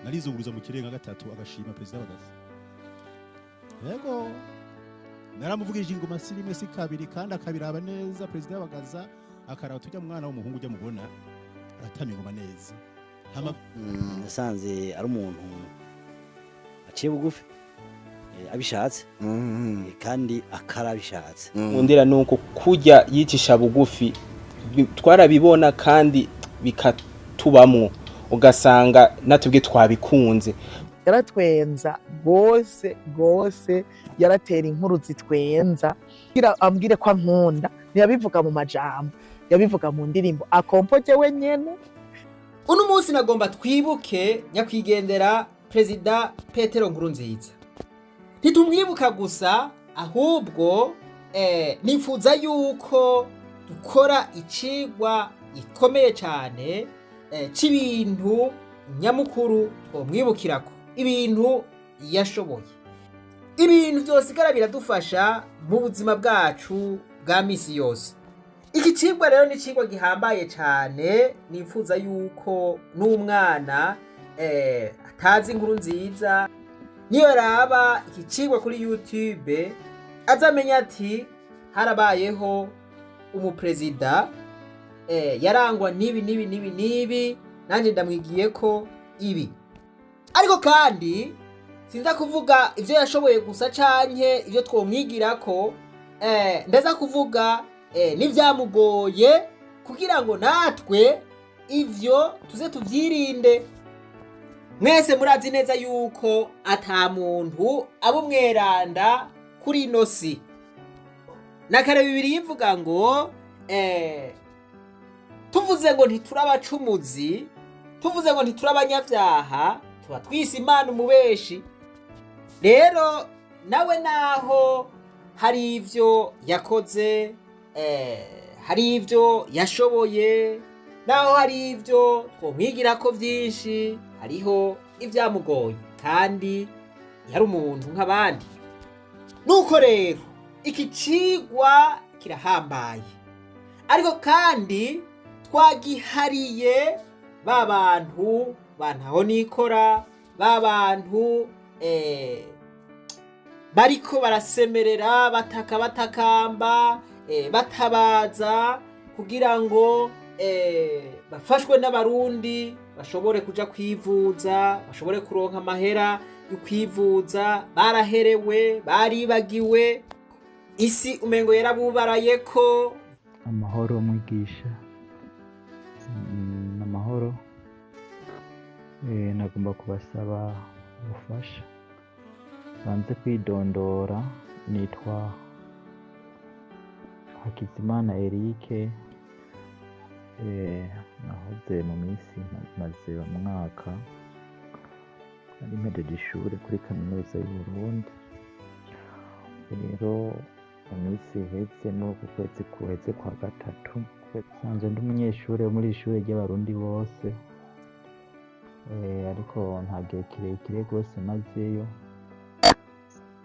Narizunguruza mu kirenga gatatu agashima Perezida Bagaza. Yego, naramuvugije ingoma si rimwe si kabiri, kandi akabiraba neza. Perezida Bagaza akaraba tujya mwana w'umuhungu ujya mubona aratama ingoma neza. Hama Nasanze ari umuntu aciye bugufi, abishatse, kandi akarabishatse. Nkundira nuko kurya yicisha bugufi, twarabibona kandi bikatubamwo, ugasanga natubwe twabikunze. Yaratwenza gose gose, yaratera inkuru zitwenza. Kugira ambwire ko ankunda, ntiyabivuga mu majambo, yabivuga mu ndirimbo akompoje wenyene. Uno munsi nagomba twibuke nyakwigendera Perezida Petero Nkurunziza. Ntitumwibuka gusa, ahubwo nifuza yuko dukora icigwa gikomeye cyane c'ibintu nyamukuru twomwibukirako, ibintu yashoboye, ibintu vyosigara biradufasha mu buzima bwacu bwa misi yose. Iki cigwa rero ni icigwa gihambaye cyane. Nifuza yuko n'umwana atazi inkuru nziza, niyo raba iki cigwa kuri YouTube, azamenya ati harabayeho umuperezida yarangwa n'ibi n'ibi n'ibi n'ibi, nanjye ndamwigiye ko ibi. Ariko kandi sinza kuvuga ibyo yashoboye gusa canke ibyo twomwigirako, ndaza kuvuga n'ibyamugoye kugira ngo natwe ivyo tuze tuvyirinde. Mwese murazi neza yuko ata muntu aba umweranda kuri ino si. Na kare bibiri yivuga ngo tuvuze ngo ntiturabacumuzi, tuvuze ngo ntiturabanyabyaha, tuba twise Imana umubeshi. Rero nawe naho hari ivyo yakoze, hari ivyo yashoboye, naho hari ivyo twomwigira ko vyinshi, hariho ibyamugoye kandi yari umuntu nk'abandi. Nuko rero iki cigwa kirahambaye, ariko kandi twagihariye ba bantu bantaho nikora, ba bantu bariko barasemerera, bataka, batakamba, batabaza kugira ngo bafashwe n'Abarundi bashobore kuja kwivuza, bashobore kuronka amahera yo kwivuza. Baraherewe, baribagiwe, isi umengo yarabubaraye ko. Amahoro mwigisha. Amahoro. Nagomba kubasaba ubufasha. Banze kwidondora, nitwa Hakizimana Eric. Nahoze mu minsi maze umwaka nari mpejeje ishure kuri Kaminuza y'Uburundi. Rero mu minsi iheze, muri uku kwezi guheze kwa gatatu, nsanzwe ndi umunyeshure wo muri ishure ry'Abarundi bose, ariko nta gihe kirekire rwose mazeyo.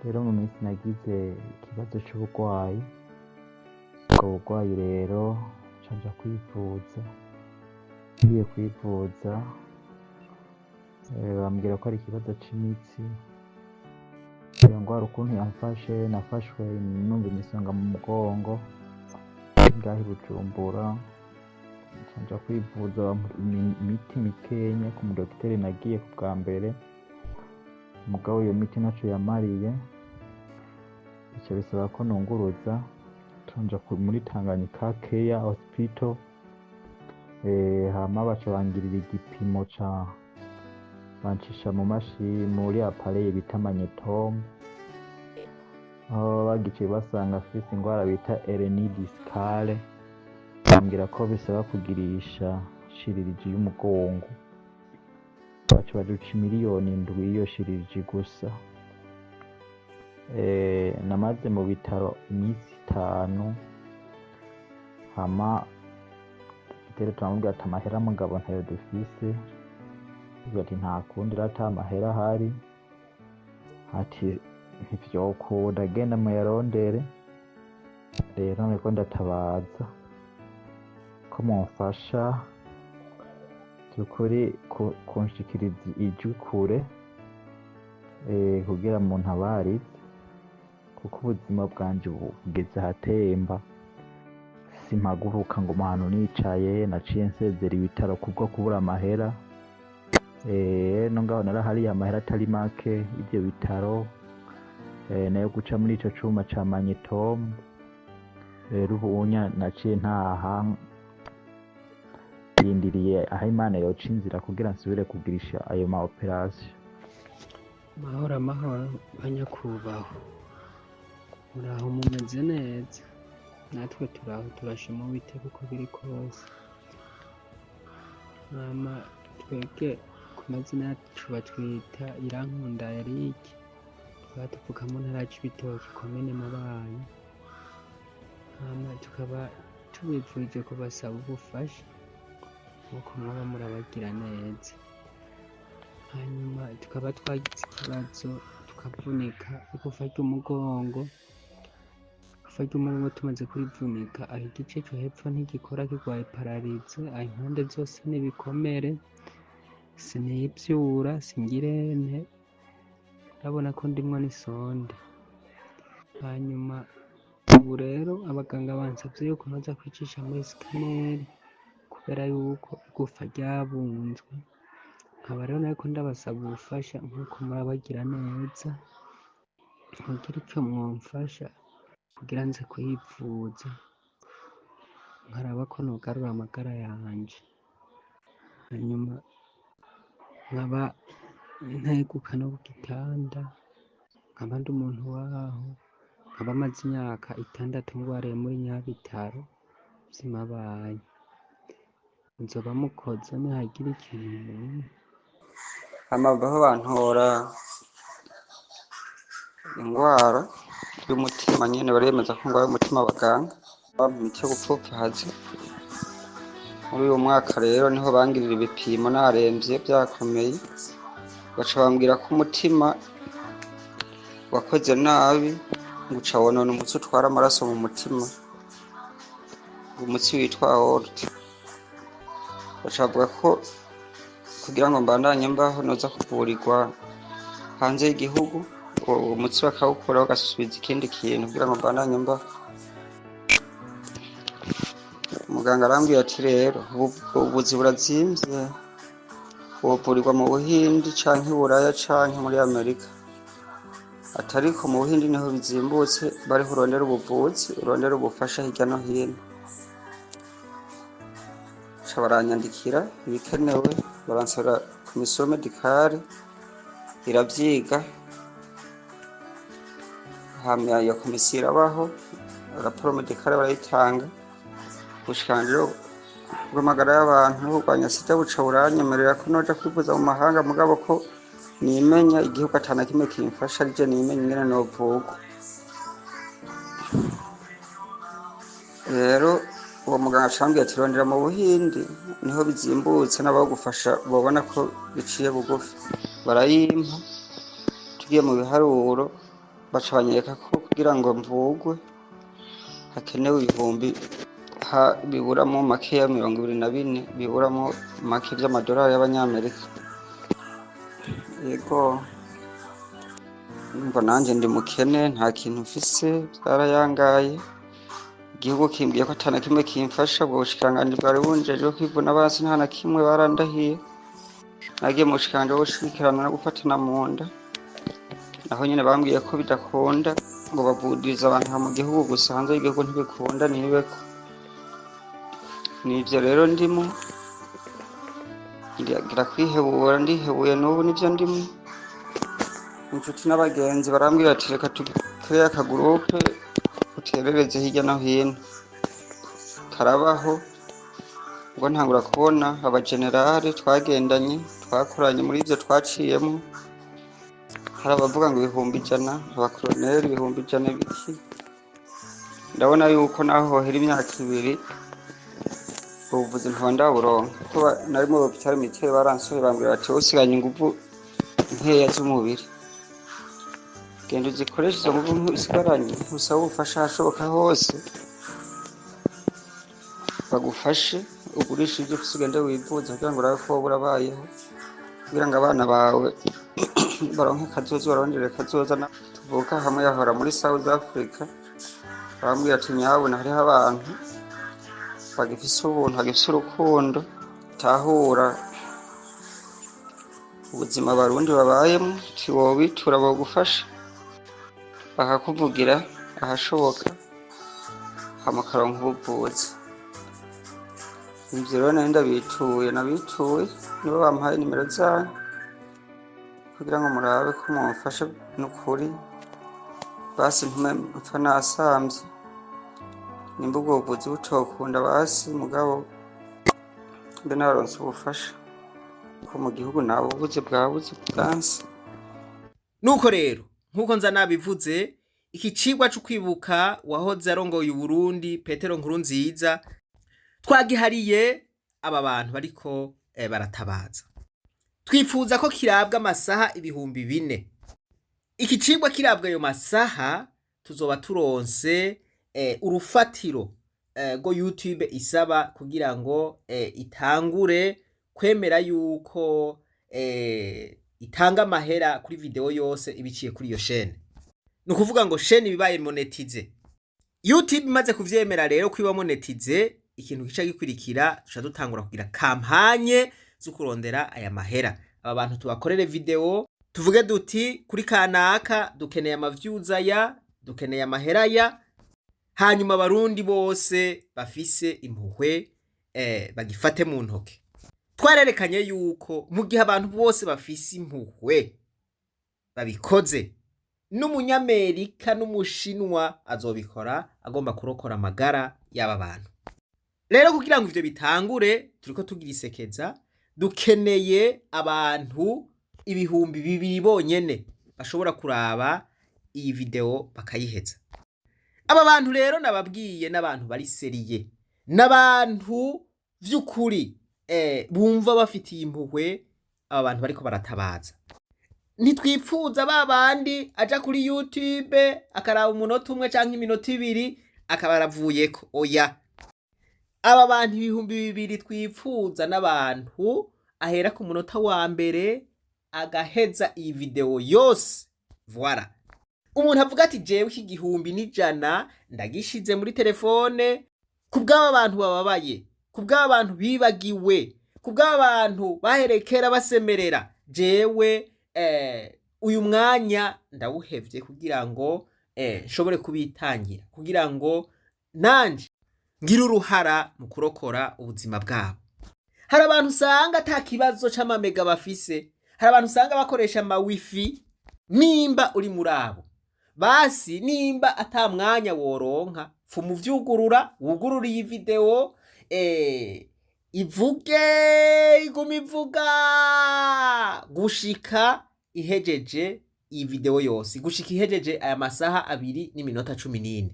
Rero mu minsi nagize ikibazo c'uburwayi. Ubwo burwayi rero nca nja kwivuza. Ngiye kwivuza, bambwira ko ari ikibazo c'imitsi. Iyo ngwara ukuntu yamfashe, nafashwe numva imisonga mu mugongo ngaha i Bujumbura. Nca nja kwivuza, bampa imiti mikenya ku mudokiteri nagiye ku bwa mbere, mugabo iyo miti ntaco yamariye. Bica bisaba ko nunguruza, nca nja muri Tanganyika Care Hospital, hama baca bangirira igipimo ca bancisha mu mashini muri appareil bita magnétome, aho bagiciye basanga afise ingwara bita hernie discale. Bambwira ko bisaba kugirisha chirurgie y'umugongo. Baca baduca 7 miliyoni iyo chirurgie gusa. Namaze mu bitaro iminsi 5. Hama rero turamubwira ati amahera mugabo ntayo dufise. Avuga ati nta kundi rero, ata amahera ahari, ati ntivyokunda, genda muyarondere. Rero niko ndatabaza ko mumfasha. Byukuri kunshikiriza ijwi kure kugira muntabarize, kuko ubuzima bwanje bugeze ahatemba. Simpaguruka ngo ahantu nicaye, naciye nsezera ibitaro kubwo kubura amahera. No ngaho narahariye amahera atari make ivyo bitaro, nayo guca muri ico cuma ca magnetom. Rero ubunya naciye ntaha, ndindiriye aho Imana yoca inzira kugira nsubire kugirisha ayo ma operation. Mahoro amahoro banyakubahwa, muraho mumeze neza? Natwe turaho turashima Uwiteka uko biri kose. Hama twebwe ku mazina yacu batwita Irankunda Eric, tukaba tuvuka mu ntara ya Cibitoke, komine Mabayi. Hama tukaba tubifurije kubasaba ubufasha nk'uko mwaba murabagira neza. Hanyuma tukaba twagize ikibazo tukavunika igufa ry'umugongo. Igufa ry'umugongo tumaze kurivunika, aho igice cyo hepfo ntigikora, kirwaye pararize, aho impande zose n'ibikomere, sinivyura, singirente, urabona ko ndimwo n'isonde. Hanyuma ubu rero abaganga bansavye yuko noza kwicisha muri sikaneri kubera yuko igufa ryabunzwe. Nkaba rero nariko ndabasaba ubufasha nk'uko murabagira neza, mugira ico mwomfasha kugira nze kuyivuza, nkaraba ko nogarura amagara yanje. Hanyuma nkaba nteguka no ku gitanda, nkaba ndi umuntu waho, nkaba maze imyaka 6 ngwariye muri Nyabitaro vy'imabayi. Nzoba mukoze nihagira ikintu mumpa. Hama baho bantora ingwara y'umutima nyene, baremeza ko ngwaye umutima abaganga bampa imiti yo gupfupfahaza. Muri uyu mwaka rero niho bangirira ibipimo naremvye vyakomeye, baca bambwira ko umutima wakoze nabi, nguca wonona umutsi utwara amaraso mu mutima, umutsi witwa aorte. Baca bavuga ko kugira ngo mbandanye mbaho noza kuvurirwa hanze y'igihugu, uwo mutsi bakawukuraho bagasubiza ikindi kintu kugira ngo mbandanye mbaho. Muganga arambwira ati rero ubuvuzi burazimvye, wovurirwa mu Buhindi canke i Buraya canke muri Amerika. Ati ariko mu Buhindi niho bizimbutse, bariho urondera ubuvuzi, urondera ubufasha hirya no hino. Baca baranyandikira ibikenewe, baransaba komisiyo medikale iravyiga, hama iyo komisiyo irabaho, raporo medikale barayitanga. Ubushikiranganji bw'amagara y'abantu no kurwanya sida buca buranyemerera ko noja kwivuza mu mahanga, mugabo ko nimenya igihugu ata na kimwe kimfasha, arije nimenya ingene novugwa. Rero uwo muganga acambwira ati rondera mu Buhindi niho bizimbutse, n'abagufasha bobona ko biciye bugufi. Barayimpa, tugiye mu biharuro baca banyereka ko kugira ngo mvugwe hakenewe ibihumbi biburamo make ya 24, biburamo make vy'amadolari y'abanyamerika. Yego, umva nanje ndi mukene, nta kintu mfise, vyarayangaye. Igihugu kimbwiye ko ata na kimwe kimfasha, ubwo bushikiranganji bwari bunjejwe kwivuna abansi nta na kimwe barandahiye. Nagiye mu bushikiranganji bwo gushigikirana no gufatana mu nda, naho nyene bambwiye ko bidakunda, ngo bavuriza abantu mu gihugu gusa, hanze y'igihugu ntibikunda, ntibibeko. Nivyo rero ndimo, ngira kwihebura, ndihebuye n'ubu nivyo ndimo. Inshuti n'abagenzi barambwira ati reka tukreye akagurupe uterereze hirya no hino, karabaho. Ubwo ntangura kubona abagenerale twagendanye, twakoranye muri ivyo twaciyemo, hari abavuga ngo 100,000, abakoloneli 100,000 biki. Ndabona yuko naho hohera imyaka 2 ubuvuzi nkaba ndaburonka, kuko nari mu hôpital militaire baransohoye bambwira bati usiganye inguvu nkeya z'umubiri, genda uzikoreshe izo nguvu usigaranye, usabe ubufasha ahashoboka hose bagufashe Ugurisha ibyo ufise, ugende wivuze kugira ngo urabe ko woba urabayeho, kugira ngo abana bawe baronke kazoza, barondere kazoza. Tuvuka hamwe, yahora muri South Africa, arambwira ati: "Nyabuna, hariho abantu bagifise ubuntu, bagifise urukundo, tahura ubuzima Abarundi babayemwo, ati wobitura bogufasha, bakakuvugira ahashoboka, hama ukaronka ubuvuzi." Ivyo rero nari ndabituye, nabituye nibo bampaye nimero zanyu kugira ngo murabe ko mumfasha. N'ukuri basi ntume mpfa nasamvye, nimba ubwo buvuzi butokunda, basi mugabo mbe naronse ubufasha, ko mu gihugu nabubuze, bwabuze, bwanse. Nuko rero, nk'uko nza nabivuze, iki cigwa co kwibuka wahoze arongoye Uburundi Petero Nkurunziza twagihariye aba bantu bariko baratabaza. Twifuza ko kirabwa amasaha 4000. Iki cigwa kirabwa ayo masaha, tuzoba turonse urufatiro rwo YouTube isaba kugira ngo itangure kwemera yuko itanga amahera kuri video yose ibiciye kuri iyo shene. Ni ukuvuga ngo shene ibibaye monétisée. YouTube imaze kuvyemera rero ko iba monétisée, ikintu gica gikurikira, duca dutangura kugira campagne zo kurondera aya mahera. Aba bantu tubakorere video, tuvuge duti: "Kuri kanaka dukeneye amavyuza aya, dukeneye amahera aya." Hanyuma Abarundi bose bafise impuhwe bagifate mu ntoke. Twarerekanye yuko mu gihe abantu bose bafise impuhwe babikoze, n'Umunyamerika n'Umushinwa azobikora agomba kurokora amagara y'aba bantu. Rero kugira ngo ivyo bitangure, turiko tugira isekeza, dukeneye abantu 2000 bonyene bashobora kuraba iyi video bakayiheza. Aba bantu rero nababwiye n'abantu bari sérieux, n'abantu vy'ukuri bumva bafitiye impuhwe aba bantu bariko baratabaza. Ntitwipfuza ba bandi aja kuri YouTube akaraba umunota umwe canke iminota 2 akaba aravuyeko. Oya, aba bantu 2000 twipfuza n'abantu ahera ku munota wa mbere agaheza iyi video yose. Voilà, umuntu avuga ati: "Jewe iki 1100 ndagishize muri telefone ku bw'aba bantu bababaye, ku bw'aba bantu bibagiwe, ku bw'aba bantu baherekera basemerera. Jewe uyu mwanya ndawuhevye kugira ngo nshobore kubitangira, kugira ngo nanje ngire uruhara mu kurokora ubuzima bwabo." Hari abantu usanga ata kibazo c'amamega bafise, hari abantu usanga bakoresha ama wifi. Nimba uri muri abo, basi nimba ata mwanya woronka, pfuma uvyugurura, wugurura iyi video, ivuge, iguma ivuga gushika ihejeje iyi video yose, gushika ihejeje aya masaha 2 n'iminota 14.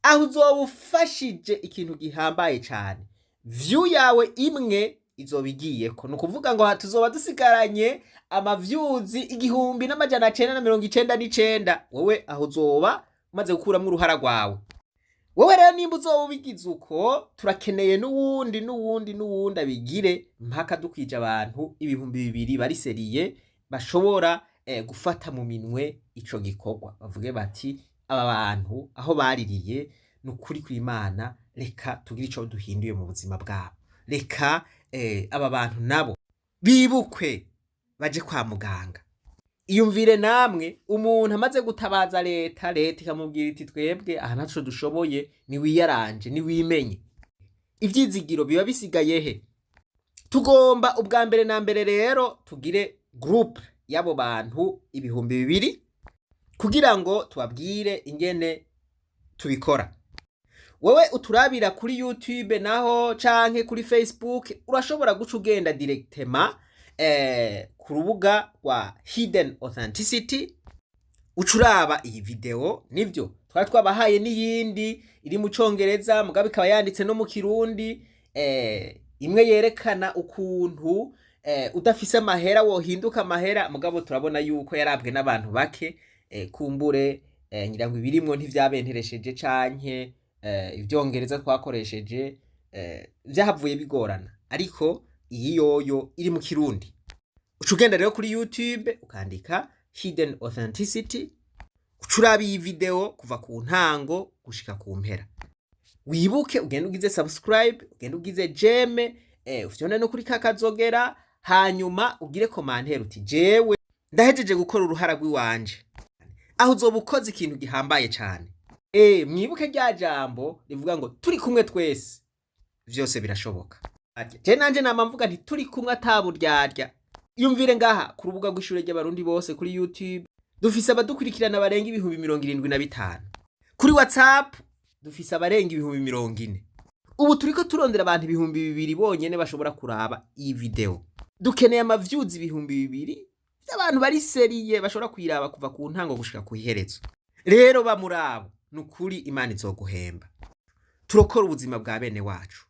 Aho uzoba ufashije ikintu gihambaye cane. View yawe imwe izoba igiyeko, ni ukuvuga ngo tuzoba dusigaranye ama views 1999. Wowe aho uzoba umaze gukuramwo uruhara rwawe. Wowe rero nimba uzoba ubigize uko, turakeneye n'uwundi, n'uwundi, n'uwundi abigire mpaka dukwije abantu 2000 bari sérieux, bashobora gufata mu minwe ico gikorwa, bavuge bati: "Aba bantu aho baririye ni ukuri kw'Imana, reka tugire ico duhinduye mu buzima bwabo, reka aba bantu nabo bibukwe, baje kwa muganga." Iyumvire namwe, umuntu amaze gutabaza leta, leta ikamubwira iti: "Twebwe aha ntaco dushoboye, niwiyaranje, niwimenye." Ivyizigiro biba bisigaye he? Tugomba ubwa mbere na mbere rero tugire groupe y'abo bantu 2000 kugira ngo tubabwire ingene tubikora. Wowe uturabira kuri YouTube naho canke kuri Facebook, urashobora guca ugenda directement ku rubuga rwa Hidden Authenticity, uca uraba iyi video. Nivyo twari twabahaye n'iyindi iri mu Congereza, mugabo ikaba yanditse no mu Kirundi, imwe yerekana ukuntu udafise amahera wohinduka amahera, mugabo turabona yuko yarabwe n'abantu bake. Kumbure ngira ngo ibirimwo ntivyabenteresheje canke ivyongereza twakoresheje. Vyahavuye bigorana, ariko iyi yoyo iri mu Kirundi. Uca ugenda rero kuri YouTube ukandika Hidden Authenticity, uca uraba iyi video kuva ku ntango gushika ku mpera. Wibuke ugende ugize subscribe, ugende ugize j'aime, ufyonde no kuri kakazogera, hanyuma ugire commentaire uti: "Jewe ndahejeje gukora uruhara rw'iwanje." Aho uzoba ukoze ikintu gihambaye cane. Mwibuke rya jambo rivuga ngo turi kumwe twese vyose birashoboka. Je nanje nama mvuga nti turi kumwe ataburyarya. Yumvire ngaha ku rubuga rw'ishure ry'Abarundi bose kuri YouTube dufise abadukurikirana barenga 75,000. Kuri WhatsApp dufise abarenga 40,000. Ubu turiko turondera abantu 2000 bonyene bashobora kuraba iyi video. Dukeneye ama views 2000 by'abantu bari sérieux, bashobora kuyiraba kuva ku ntango gushika ku iherezo. Rero bamurabo, ni ukuri Imana izoguhemba. Turokora ubuzima bwa bene wacu.